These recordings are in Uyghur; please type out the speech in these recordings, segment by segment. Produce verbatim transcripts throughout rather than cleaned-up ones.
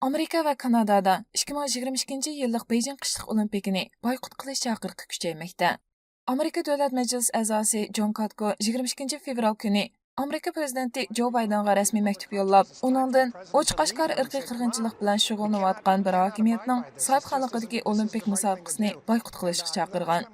ئامېرىكا ۋە كانادادا ئىككى مىڭ يىگىرمە ئىككىنچى يىللىق بېيجىڭ قىشلىق ئولىمپىكىنى بايقۇت قىلىش چاقىرىقى كۈچەيمەكتە. ئامېرىكا دۆلەت مەجلىسى ئەزاسى جون كاتكو يىگىرمە ئىككىنچى فېۋرال كۈنى ئامېرىكا پىرېزىدېنتى جو بايدېنغا رەسمىي مەكتۇپ يوللاپ، ئۇنىڭدىن ئوچۇق ئاشكارا ئىرقىي قىرغىنچىلىق بىلەن شۇغۇللىنىۋاتقان بىر ھاكىمىيەتنىڭ ساھىبخانلىقىدىكى ئولىمپىك مۇسابىقىسىنى بايقۇت قىلىشقا چاقىرغان.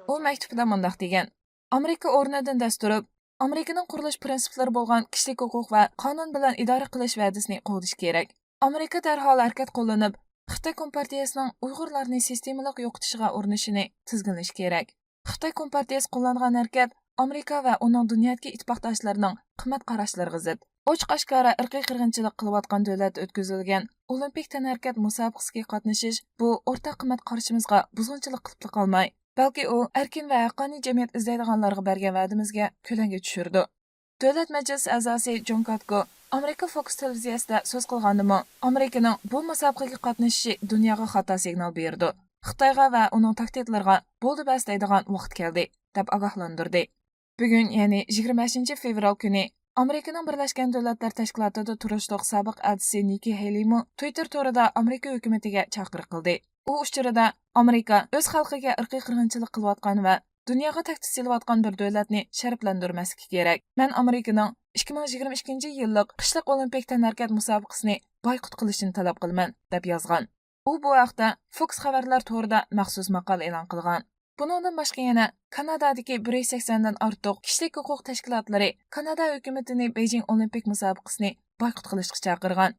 ئۇ مەكتۇپىدا مۇنداق دېگەن: ئامېرىكا ئورنىدىن دەس تۇرۇپ، ئامېرىكىنىڭ قۇرۇلۇش پىرىنسىپلىرى بولغان كىشىلىك ھوقۇق ۋە قانۇن بىلەن ئىدارە قىلىش ۋەدىسىنى قوغدىشى كېرەك. ئامېرىكا دەرھال ھەرىكەت قوللىنىپ، خىتاي كومپارتىيىسىنىڭ ئۇيغۇرلارنى سىستېمىلىق يوقىتىشىغا ئۇرۇنۇشىنى تىزگىنلىشى كېرەك. خىتاي كومپارتىيىسى قوللانغان ھەرىكەت ئامېرىكا ۋە ئۇنىڭ دۇنيادىكى ئىتتىپاقداشلىرىنىڭ قىممەت قاراشلىرىغا زىت. ئوچۇق ئاشكارا ئىرقىي قىرغىنچىلىق قىلىۋاتقان دۆلەتتە ئۆتكۈزۈلگەن ئولىمپىك تەنھەرىكەت مۇسابىقىسىگە قاتنىشىش بۇ ئورتاق قىممەت قارىشىمىزغا بۇزغۇنچىلىق قىلىپلا قالماي، بەلكى ئۇ ئەركىن ۋە ھەققانىي جەمئىيەت ئىزدەيدىغانلارغا بەرگەن ۋەدىمىزگە كۆلەڭگە چۈشۈرىدۇ. دۆلەت مەجلىسى ئەزاسى جون كاتكو ئامېرىكا فوكس تېلېۋىزىيەسىدە سۆز قىلغاندىمۇ، ئامېرىكىنىڭ بۇ مۇسابىقىگە قاتنىشىشى دۇنياغا خاتا سىگنال بېرىدۇ. خىتايغا ۋە ئۇنىڭ تاكتىكىلىرىغا بولدى بەس دەيدىغان ۋاقىت كەلدى، دەپ ئاگاھلاندۇردى. بۈگۈن، يەنى يىگىرمە بەشىنچى فېۋرال كۈنى ئامېرىكىنىڭ بىرلەشكەن دۆلەتلەر تەشكىلاتىدا تۇرۇشلۇق سابىق ئەلچىسى نىككى ھېيلىمۇ تۇيتېر تورىدا ئامېرىكا ھۆكۈمىتىگە چاقىرىق قىلدى. ئۇ ئۇچۇرىدا ئامېرىكا ئۆز خەلقىگە ئىرقىي قىرغىنچىلىق قىلىۋاتقان ۋە دۇنياغا تەھدىت سېلىۋاتقان بىر دۆلەتنى شەرەپلەندۈرمەسلىكى كېرەك. مەن ئامېرىكىنىڭ ئىككى مىڭ يىگىرمە ئىككىنچى يىللىق قىشلىق ئولىمپىك تەنھەرىكەت مۇسابىقىسىنى بايقۇت قىلىشىنى تەلەپ قىلىمەن، دەپ يازغان. ئۇ بۇ ھەقتە فوكس خەۋەرلەر تورىدا مەخسۇس ماقالە ئېلان قىلغان. بۇنىڭدىن باشقا يەنە كانادادىكى بىر يۈز سەكسەندىن ئارتۇق كىشىلىك ھوقۇق تەشكىلاتلىرى كانادا ھۆكۈمىتىنى بېيجىڭ ئولىمپىك مۇسابىقىسىنى بايقۇت قىلىشقا چاقىرغان.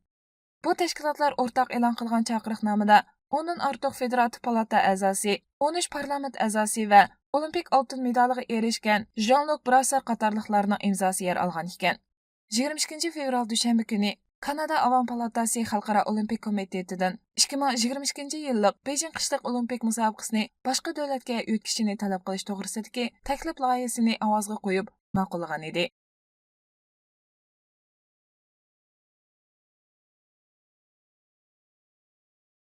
بۇ تەشكىلاتلار ئورتاق ئېلان قىلغان چاقىرىقنامىدە ئوندىن ئارتۇق فېدېراتىپ پالاتا ئەزاسى، ئون ئۈچ پارلامېنت ئەزاسى ۋە ئولىمپىك ئالتۇن مېدالىغا ئېرىشكەن ژان لۇك براسسار قاتارلىقلارنىڭ ئىمزاسى يەر ئالغان ئىكەن. يىگىرمە ئىككىنچى فېۋرال دۈشەنبە كۈنى كانادا ئاۋام پالاتاسى خەلقئارا ئولىمپىك كومىتېتىدىن ئىككى مىڭ يىگىرمە ئىككىنچى يىللىق بېيجىڭ قىشلىق ئولىمپىك مۇسابىقىسىنى باشقا دۆلەتكە ئۆتكۈزۈشنى تەلەپ قىلىش توغرىسىدىكى تەكلىپ لايىھىسىنى ئاۋازغا قويۇپ ماقۇللىغان ئىدى.